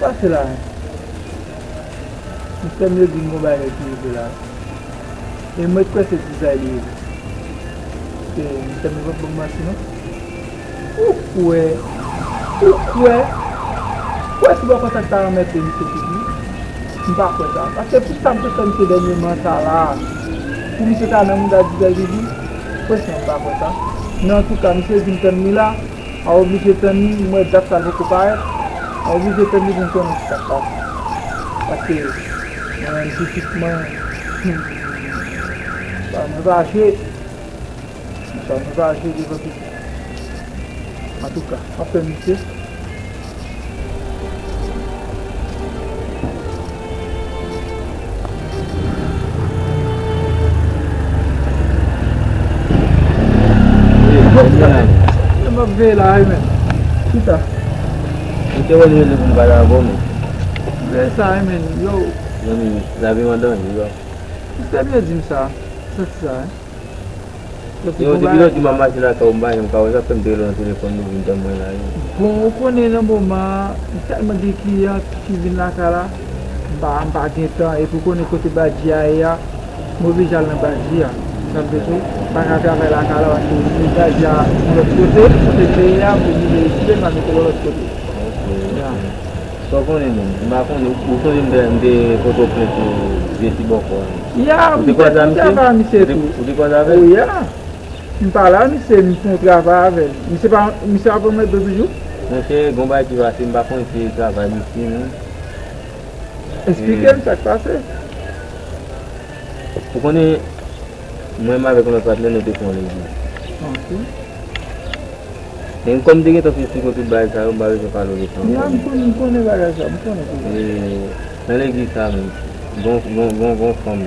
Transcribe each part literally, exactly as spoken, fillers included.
Pase la. Mesye m yo di m gon bagay ki rive la. E mwen kwè se Dizay li ye. E mesye m yo p ap ban m manti non. Ou kwè, ou kwè, kwè si bò kontak ta remèt misye tout li. M pa kwè sa. Paske pou sa m te fè misye dènyèman sa la, pou misye ta nan mouda Dizay Vivi, franchman m pa kwè sa. Men antouka, misye di m tann li la, a oblije tann li, m wè dat sa l poko parèt, a oblije tann li pou m konnen ki sa k pase. Paske mwen menm pitit mwen, hmm, sa mwen pa jwe. Sa nou pa jwe devan pitit. Antouka, m ap fè misye. Wi, m ap veye la, wi, men. Kisa? M te wè li rele pou m pale avè w, men. Veye sa, wi, men. Yo. Zanmi, lavi m an danje, yo. Misye byen di m sa. Santi sa, wi. Yo, depi lòt jou m ap mache lakay ou, m pa janm ka wè, sa fè m te rele w nan telefòn, nou vin tann mwen la, yo. Bon, ou konnen nan moman an, m tèlman gen kliyan ki vin lakay la, m pa, m pa gen tan, epi ou konnen kote Badji a ye a, m oblije al nan Badji a. Sa vle di, m pa ka travay lakay la, paske m oblije Badji a yon lòt kote, kote m te ye a, m oblije retire, m al mete l yon lòt kote. Ok, ok. Ya. Sa w konnen menm? M pa konnen. Ou, ou sonje m te, m te pote w plent pou vye ti bòkò a? Ya, m te, m te travay ak misye tou. Ou te kwaze avè l? Wi, ya. M pale a misye, m fè yon travay avè l. Misye pa, misye pa pran mwen de toujou? Monchè, gon bagay ki pase, m pa konnen si se travay misye menm. Eksplike m sa k pase. Ou konnen, mwen menm avèk yon lòt patnè, nou te fè yon legliz. Ok. Men kòm m te gentan fin esplike w tout bagay sa yo, m pa bezwen pale w de sa ankò. Ya, m konnen, m konnen bagay sa, m konnen tou. E nan legliz sa menm, gon, gon, gon, gon fanm.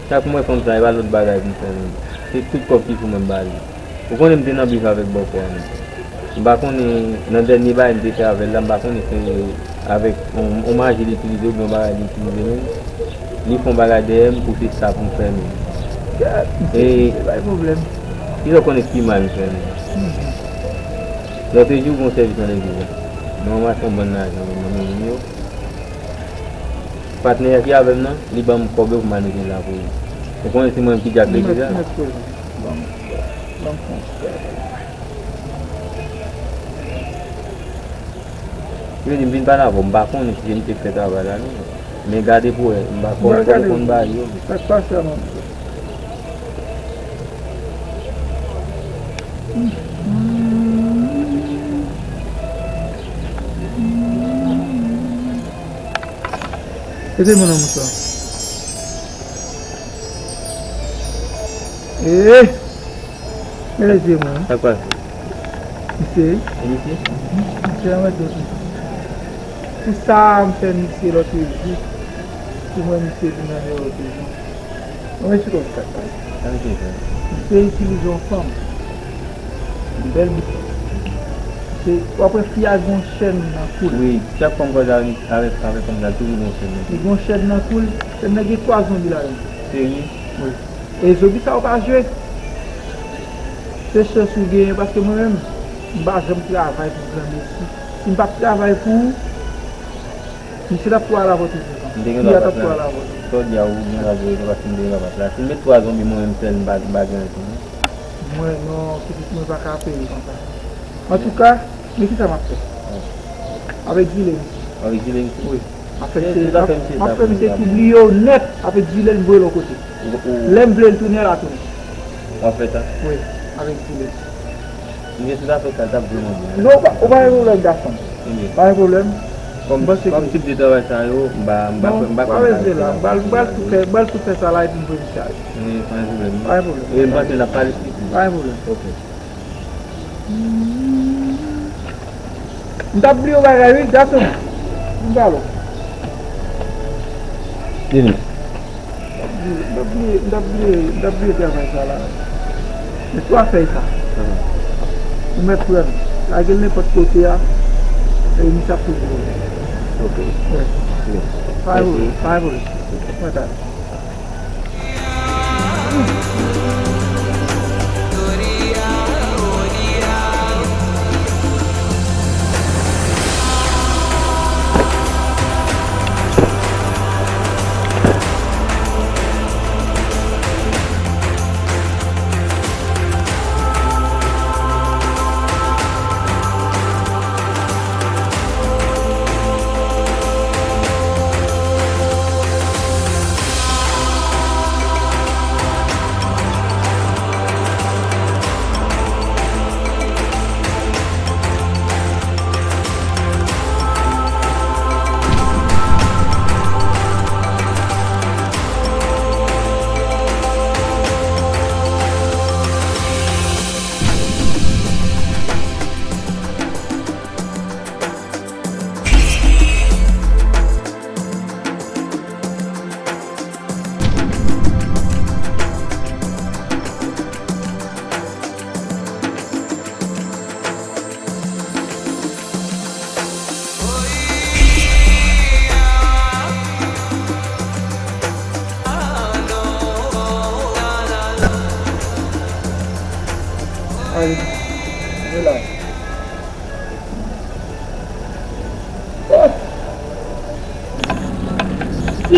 Chak m wè fanm sa, e pa lòt bagay pou m fè menm. Se tout kòb ki sou mwen m ba li. Ou konnen m te nan bif avèk bòkò a menm. M pa konnen, nan dènye bagay m te fè avè l la, m pa konnen se avèk yon, yon maji li itilize oubyen yon bagay li itilize menm. Li fè yon bagay dèyè m pou se sa pou m fè menm. E pa gen pwoblèm. Kisa w konnen ki mal m fè menm? Lòtrejou, gon sèvis nan legliz la. Mwen ranmase yon bann lajan nan men moun yo. Patnè a ki avè m nan, li ban m kòb yo pou m al mete l la pou li. Ou konnen se mwen menm ki djak legliz la. Mèt, mèt koze. Ban m, ban m fè yon ti bagay. Yo di m vin pale avè w, m pa konnen si se misye k fè travay la non. Men gade pou wè, m pa konn, m pa konn bagay yo. Sa k pase a, non? Ede mwen nan mouchwa. Ee! Gade zye mwen. Sa k pase? Misye wi. E misye? Mhm. Misye anmède tou. Pou sa, m fè misye lòt jou. Pou mwen, misye vin nan lòt jou. Mwen, se konsa k pase. Sa misye fè? Misye itilize yon fanm. Yon bèl bouch. Se, w ap wè fi a gen yon chèn nan kou l. Wi, chak fwa m kwaze avèk, avèk, avèk fanm sa, toujou gen yon chèn nan kou l. Li gen yon chèn nan kou l. Chèn nan gen twa zonbi ladan l. Serye? Wi. E zonbi sa yo pa jwe. Se chans ou genyen, paske mwen menm, m pa janm travay pou granmesi. Si m pa t travay pou ou, misye t ap tou al avè w tou. Fi a t ap tou al avè w. Sa w di a, ou gen raje, paske m te gen lapat la. Si m met twa zonbi mwen menm sèl, m pa, m pa gen anyen pou mwen. Mwen, non, pitit mwen pa ka peye konsa. Antouka, men kisa m ap fè? Avèk zile misye. Avèk zile misye? Wi. M ap fè misye, m ap fè misye toubliye w nèt avèk zile l, m voye l yon kote. Lè m vle l tounen, l a tounen. W ap fè sa? Wi, avèk zile. Misye, si w ta fè sa, l t ap vrèman byen. Non, ou pa, ou pa gen pwoblèm, gason m. Pa gen pwoblèm. Kòm, kòm tip de travay sa yo, m pa, m pa, m pa konn sa. Non, pa rete la. M pral, m pral tou fè, m pral tou fè sa la epi m voye misye ale. Wi, pa gen pwoblèm. Pa gen pwoblèm. E m panse l ap pale plis. Pa gen pwoblèm. Ok. M t ap bliye yon bagay wi, gason m. M pale w. Di m. M t ap bliye, m t ap bliye, m t ap bliye, m t ap bliye travay sa la. Men twa fèy sa. Ou mèt pran l. Lage l nenpòt kote a. E misye ap toujou. Ok. Wi. Pa gen pwoblèm, pa gen pwoblèm. Mwen ta. Kòm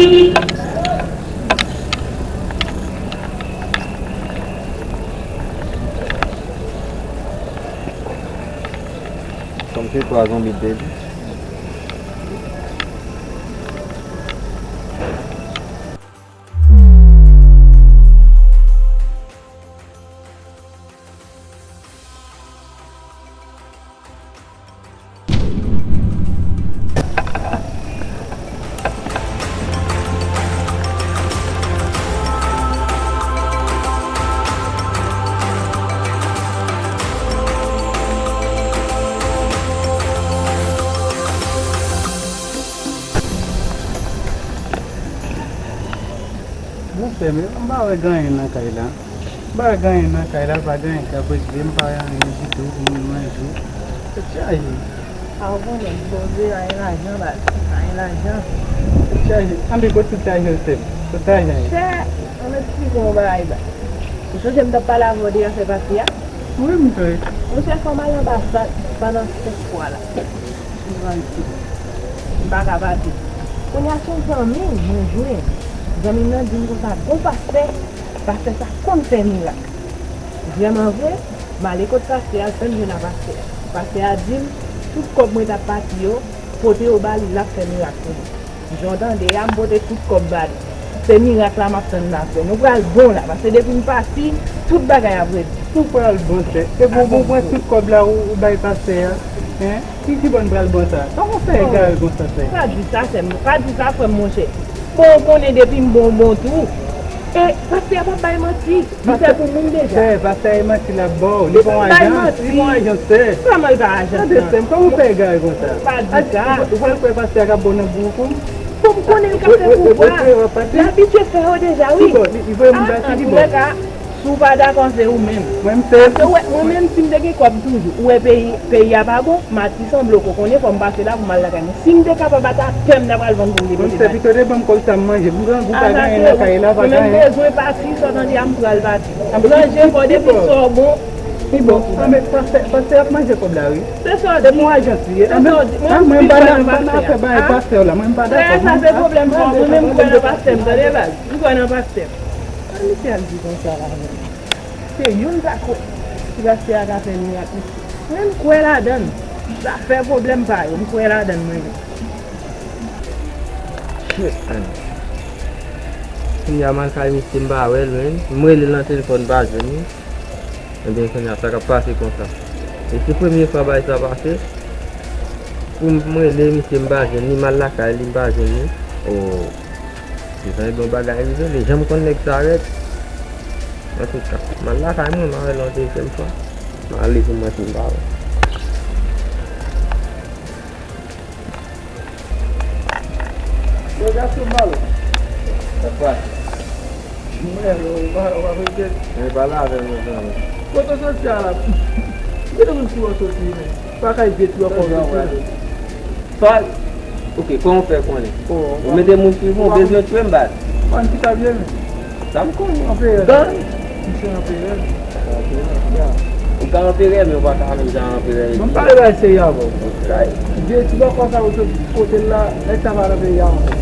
se twa zonbi te di. Monchè, men m pa wè gen anyen nan kay la. M pa wè gen anyen nan kay la, pa gen anyen k ap regle, m pa wè anyen ditou pou mwen manje. Tèt chaje. A, ou konnen, Bondye, pa gen lajan, baz. Pa gen lajan. Tèt chaje. Anben, kote tèt chaje, sè m? Kote lajan ye? Chè, ann eskize yon bagay, baz. Ou sonje m t ap pale avè w de afè pati a? Wi, m sonje. Monchè, fò m al anbasad pandan senk fwa la. M pa ka pati. Kounye a, se yon zanmi m mwen jwenn. Zanmi m nan di m konsa, gon pastè, pastè sa konn fè mirak. Vrèman vre, m ale kot pastè a, l fè m jwenn a pastè a. Pastè a di m, tout kòb mwen t ap pati yo, pote yo ba li, l ap fè mirak pou mwen. Jan w tande a, m pote tout kòb ba li. Se mirak la m ap tann la, frè m. Nou pral bon la, paske depi m pati, tout bagay ap redi. Ou pral bon, sè. Epi ou pran tout kòb la, ou, ou bay pastè a. Hen? Ki, ki bò n pral bon sa? Kòman w fè egare konsa, sè? Pa di sa, sè m. Pa di sa, frè m, monchè. Bon, ou konnen depi m bon, m bon tou. E pastè a p ap bay manti. Li fè pou moun deja. Sè, pastè a e manti l ap ba w. Li pa yon ajan, li pa yon ajan, sè. Kòman l pa ajan? Tande, sè m, kòman w fè egare konsa? Pa di sa. Ou pral kwè pastè a k ap ba w nan boukou? Bon, m konnen li k ap fè pouvwa. L abitye fè yo deja, wi. Ki bò? Li, li voye moun pase, ki bò? Antoulèka, si w pa dakò, se ou menm. Mwen, m sè. Paske w wè, mwen menm, si m te gen kòb toujou, ou wè peyi, peyi a pa bon, m ap Ti sanble w ko konnen fò m pase la pou m al lakay mwen. Si m te kapab ata pè m ta pral vann pou m te pote bay. Monchè, pito te ban m kòb sa m manje. M grangou, pa gen anyen nan kay la, pa gen anyen. Mwen menm bezwen pati, sa w tande a m pral pati. Manje kò depi sa w bon. Pi bon. Anben, pastè, pastè ap manje kòb la, wi. Se sa w di. Se pou ajans li ye. Se sa w di. Mwen, mwen pa nan, pa nan afè bay pastè la. Mwen, m pa dakò. Frè, sa se pwoblèm pa w. Mwen menm m kwè nan pastè m, tande baz. M kwè nan pastè m. Sa misye al di konsa la menm? Se youn m pa kwè. Si pastè a ka fè mirak, mesye. Mwen, m kwè ladan l. Zafè pwoblèm pa yo, m kwè ladan l, mwen menm. Shit, man. Kounye a m al kay misye, m pa wè l, man. M rele l nan telefòn, m pa jwenn li. Ebyen, kounye a, sa k ap pase konsa? E se premye fwa bagay sa pase. Pou m rele misye, m pa jwenn li, m al lakay li, m pa jwenn li. Oh. Devan e gon bagay rive, li janm konn nèg sa rèd. Antouka, m al lakay mwen, m a wè l yon dezyèm fwa. M ale pou mwen, pou m pa wè. Yo, gason m ale. Sa k pase? Mwen, ou pa, ou pa vle tèt. Mwen pale avè m, mezanmi. Kote w soti a la? Kote moun sou w soti, men? Pa kay vye ti bò kò w soti. Fal. Ok, kòman w fè konnen? Ou mete moun swiv mwen, ou bezwen tchwe m, baz. Mwen ki ta byen men. Sa m konnen. Anperè. Gang. Misye anperè. Ou ka anperè, men ou pa ka menm jan anperè. Mwen pale bay seri avè w. Vye ti bò kò sa ou sot kote l la, nèg sa pa nan peyi a ankò.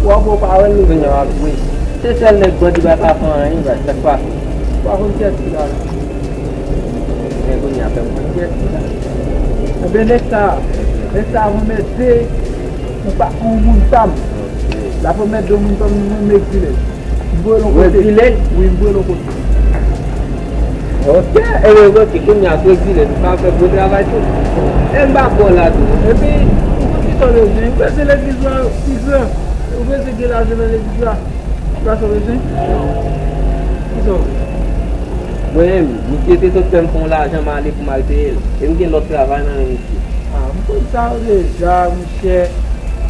Ou ap wè w pa wè l. Kounye a w ap wi. Se sèl nèg bandi pa ka fè anyen, baz, sa k pase? Ou pa konn kiyès ki la. Men kounye a fè m konn kiyès ki la. Ebyen, nèg sa, nèg sa pwomèt de, ou pa, yon moun pa m. L ap pwomèt de, yon moun pa m, mwen m egzile. M voye l yon kote. Ou egzile l? Wi, m voye l yon kote. Ok, ebyen, ok, kounye a, sou egzile, nou ka fè gwo travay tou. E m pa pran la tou. Epi, ou konn kisa w bezwen? Ou bezwen legliz la pi gran. Ou bezwen gen lajan nan legliz la. Kisa w bezwen? Kisa w vle? Mwen menm, misye te sot fè m fè yon lajan, m ale pou m al peye l. E m gen lòt travay nan men misye. A, m konn sa yo deja, monchè.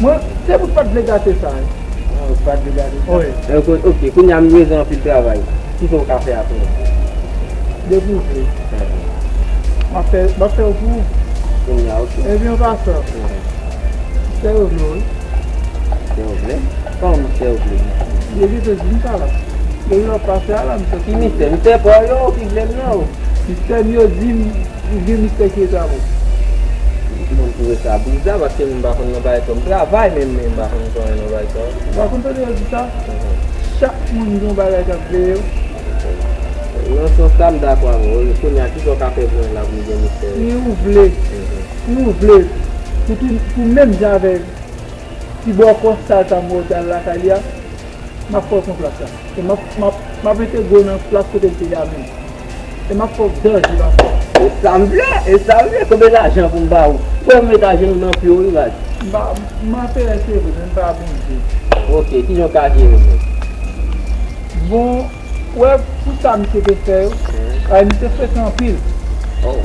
Mwen, se pou w pa t vle gate sa, wi. A, ou pa t vle gade sa? Wi. Ok, ok, kounye a m bezwen anpil travay. Kisa w ka fè apre? Depi w vle. M ap fè, m ap fè w pou ou. Kounye a, ok. Epi an pasan, misye yo vle w, wi. Misye yo vle? Kòman misye yo vle? Yo kite di m sa la. Depi lè w pase a la, misye. Ki misye? Misye pa w yo ki vle m nan, o. Misye m yo di m, ou gen misye ki etabli. Moun pou rete a Briza, paske m pa konn nan bagay sa. M travay, men, men m pa konn konnen nan bagay sa. Ou pa konn tande yo di sa? Mhm. Chak moun gen yon bagay k ap veye yo. Nan sans sa, m dakò avè w. Wi, kounye a, kisa w ka fè pou mwen la pou m gen mistè? Si w vle, mhm, si w vle, pou tou, pou menm jan avè ti bòkò sal sa m wè w te al lakay li a, m ap fè w pran plas la. E m ap, m ap, m ap entegre w nan plas kote l te ye a menm. E m ap fè w danje papa. E sa m vle, e sa m vle. Konbyen lajan pou m ba ou? Bon, m met ajenou nan pye w, wi, baz. M pa, m anterese vre, men m pa bondye. Ok, kijan w ka jere menm? Bon, ou wè, pou sa misye te fè yo, ay, misye frekan anpil. Oh.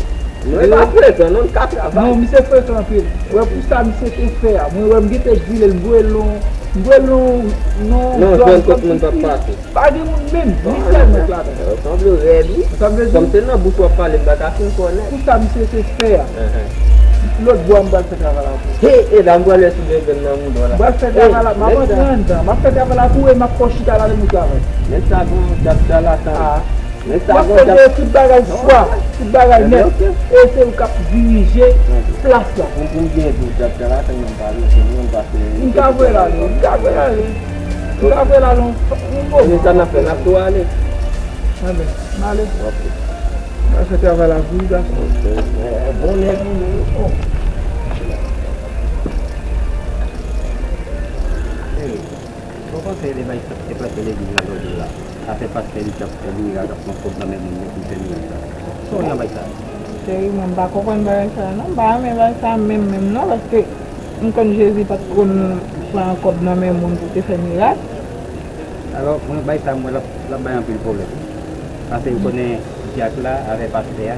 Nou e pa frekan, non, nou ka travay. Non, misye frekan anpil. Ou wè, pou sa misye te fè a, mwen wè m gentan di l, m voye l yon, m voye l yon, yon zòn kòmsi pa gen moun menm, ni sèl mèt ladan. Sanble rèd, wi. Kòm se nan bouch w ap pale, m pa ka fin konnen. Pou sa misye te fè a, lòt bò a m pral fè travay la pou ou. He, e la m pral wè si m gen grenn nan mouda w la. M pral fè travay la, m ap antre anndan, m ap fè travay la pou ou e m ap fè w chita la pou nou travay. Men sa gon, djab sa la, sa. M ap fè gen tout bagay fwa, tout bagay nèt. E se ou k ap dirije plas la. Pou m gen djab sa la, sa m pa bezwen, m pa bezwen. M ka voye l ale, m ka voye l ale. M ka voye l ale yon, yon moman. Men sa n ap fè, n ap tou ale. Anben, m ale. Ok. M al fè travay la pou ou, gason. Ok. Bon nèg ou ye. Oh. Hey, bon konsèy de bay, de pastè legliz la jodi la. Afè pastè li t ap fè li, li t ap pran kòb nan men moun yo pou fè mirak la. Sa w wè nan bay sa? Cheri, mwen m pa konprann bagay sa non. M pa renmen bagay sa menm, menm non, paske m konn Jezi pa t konn pran kòb nan men moun pou te fè mirak. Alò, mwen, bay sa, mwen, l ap, l ap bay anpil pwoblèm. Paske ou konnen dyak la avè pastè a,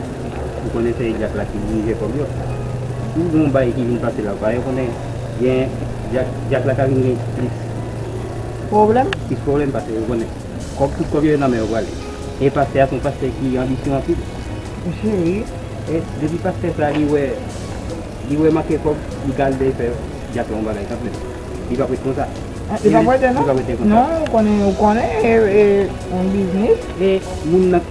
ou konnen se dyak la ki dirije kòb yo. Si w gen yon bagay ki vin pase la, ou pa konnen gen dyak, dyak la ka vin gen plis pwoblèm? Plis pwoblèm, paske ou konnen kòb, tout kòb yo nan men yo prale. E pastè a se yon pastè ki anbisye anpil. Cheri. E depi pastè sa, li wè, li wè manke kòb, li ka al dèyè fè dyak la yon bagay kanmenm. Li p ap ret konsa. Ah, li p ap rete, non? Li p ap rete konsa. Non, ou konnen, ou konnen, e, e, yon biznis. E moun nan.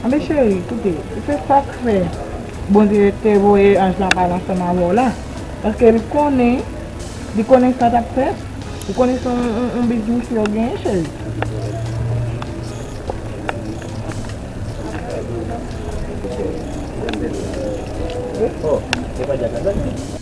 Anben, cheri, koute, se sa k fè Bondye te voye anj la pale ansanm avè w la. Paske li konnen, li konnen sa t ap fèt. Ou konnen se yon, yon, yon biznis yo genyen, cheri. Oh, se pa dyak la, dyak la.